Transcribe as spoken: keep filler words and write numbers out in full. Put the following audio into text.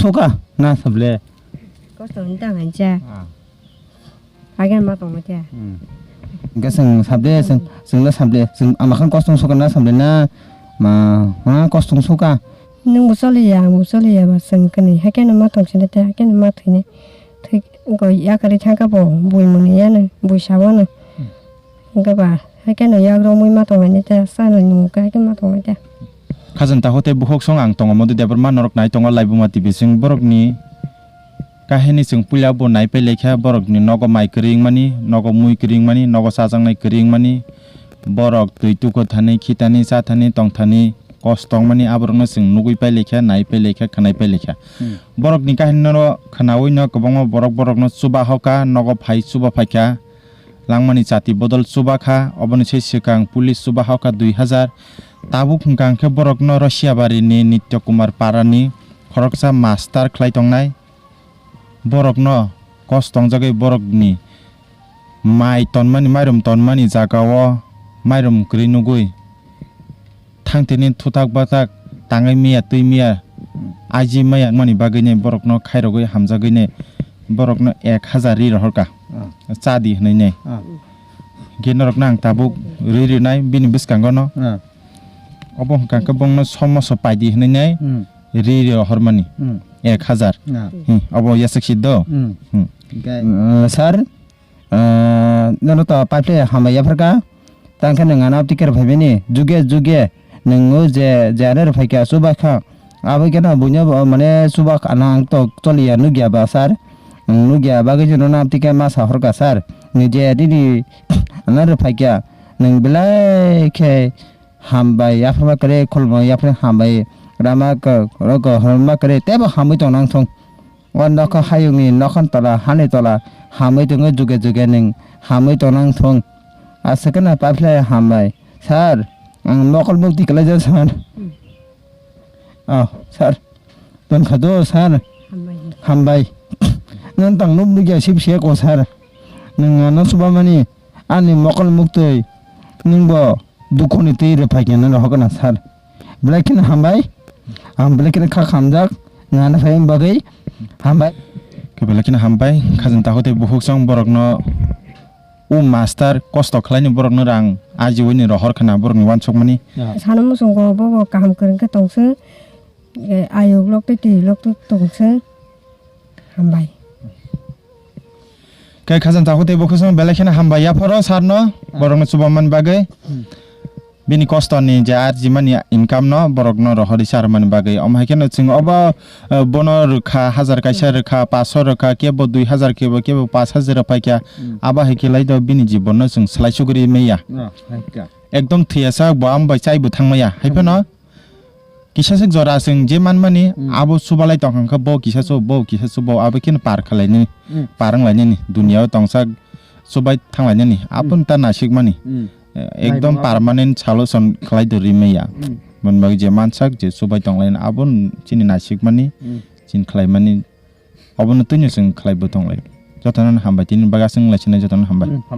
Suka na sable. Kosto ni tang ancha. Ah. Hagen ma tong mate. Hmm. Hingke chwng sable, chwng, chwngno sable, chwng ama khan kosto suka na sable na ma, ma kosto suka. Nwng bo choli ya, ang bo choli ya ba chwng kani. Hagen ma tong sini te, hagen ma thwini. Thwi go yakari thangka bo, bui muni yano, bui sawano. Hmm. Hingke ba, haikhe no yagrok mui ma tongmani ta, chana ni mungkha haikhe ma tongmani ta. Khajang takhuk tei bukhuk song ang tongo, Madhu Debbarma norok nai tongo, Laibuma T V sing borokni kahini chwng puila bo nai pai laikha, borokni nogo mai kwrwi wngmani, nogo mui kwrwi wngmani, nogo chajaknai kwrwi wngmani, borok twi tuku thani, khitani, chathani, tongthani, kosto wngmani, aborokno chwng nugui pai laikha, nai pai laikha, khwnai pai laikha. Hmm. Borokni kahini no khwnaui no kwbangma borok borokno chuba hoka, nogo phai chuba phaikha. Langmani chati bodol chuba kha, oboni se swkang police chuba hoka dui hajar. Tabuk hwnkha hwnkhe borokno Rosiabari ni Nitya Kumar Para ni khoroksa master khlai tongnai. Borokno kos tongjagwi borokni mai tonmani, mairum tonmani jaga o mairum kwrwi nugwi. Thangtini thutak batak tangwi miya twi miya, aji maya wngmani bagwini borokno khairogwi hamjagwini borokno ek hajar ri rohorkha. Ah. Cha di hwnwi nai. Ah. Hwnkhe norokno ang tabuk ri rinai bini bwskango no. Ah. Obo hwnkha khe bongno somoso pai di hwnwi nai. Hmm. Ri ri rohormani. Hmm. Ek hajar. Ah. Hmm. Obo yasek si do. Hmm. Hmm. Hwnkhe, uh, sir, Ah, nono to pipe hambai yapharkha. Tangkhe nwng ano aboni ticket phaimani. Juge, juge. Nwng o je, je ano rwphaikha, chubakha. Abo kheno buino bo, mane, chubak ano ang to choliya nukya ba, sir. Nwng nukya bagwi se nono aboni ticket ma sa horkha, sir. Nwng je nini ano rwphaikha. Nwng belai khe hambai, yapharma kwrwi, khulumung yapharma hambai. Rama kok, rok horma kwrwi, teibo hamwi tong nang thung. O nokha hayungni nokhan tola, hani tola, hamwi tongwi juge juge nwng hamwi tongnang thung. Aswk kheno papilai hambai. Sir, ang mokol mukti kwlaijak sir. Hmm. Oh, sir. Tongkha do, sir. Hambai. Hambai. Nwng tang nuk nukya sip siya ko, sir. Nwng ano chubamani, ani mokol muktwi. Nwngbo Dukhoni twi rwphai khe nang rw hokna sir. Belai kheno hambai. Ang belai kheno kha khamjak. Nana phai bagwi hambai. Khe belai kheno hambai. Khajang takhuk tei bukhuk song borokno o master kosto khlaini borokno rang ajiwini rohor khna borokni wansukmani. Ya. Sano muchungo bobo kaham kwrwng khe tongse. Eh, ayuk lok tei twi lok twi tongse. Hambai. Khe khajang takhuk tei bukhuk song belai kheno hambai yapharo sir no, ah, borokno chubamani bagwi. Hmm. Bini kosto ni je arjimani income no borokno rohorwi charwmani bagwi. Omo hai kheno chwng obo, eh, bono rwkha, hajar kaisa, hmm, rwkha, paso rwkha, kebo dui hajar, kebo, kebo pash hajar rwphaikha. Hmm. Abo hai khe lai do bini jibon no chwng swlai sugri maya. Ah, hai kha. Ekdom thwiyasak bo, amo bai chaibo thangmaya. Hai phano, hmm, kisa swk jora chwng je manmani, hmm, abo chubalai tongkha khe bo kisa chu, bo kisa chu, bo abo kheno par khlainani, hmm, par wnglainani. Duniya o tongsak chubai thanglainani. Hmm. Aboni ta naisikmani. Hmm. Eh, ekdom naitok permanent solution khlai do rimaya. Hmm. Mwnbagwi je mansak je chubai tonglainani, aboni chini naisikmani, hmm, chini khlaimani, obono twino chwng khlai bo tonglai. Jotono hambai, tini bagwi aswk wnglaisini jotono hambai. Hmm, ham-,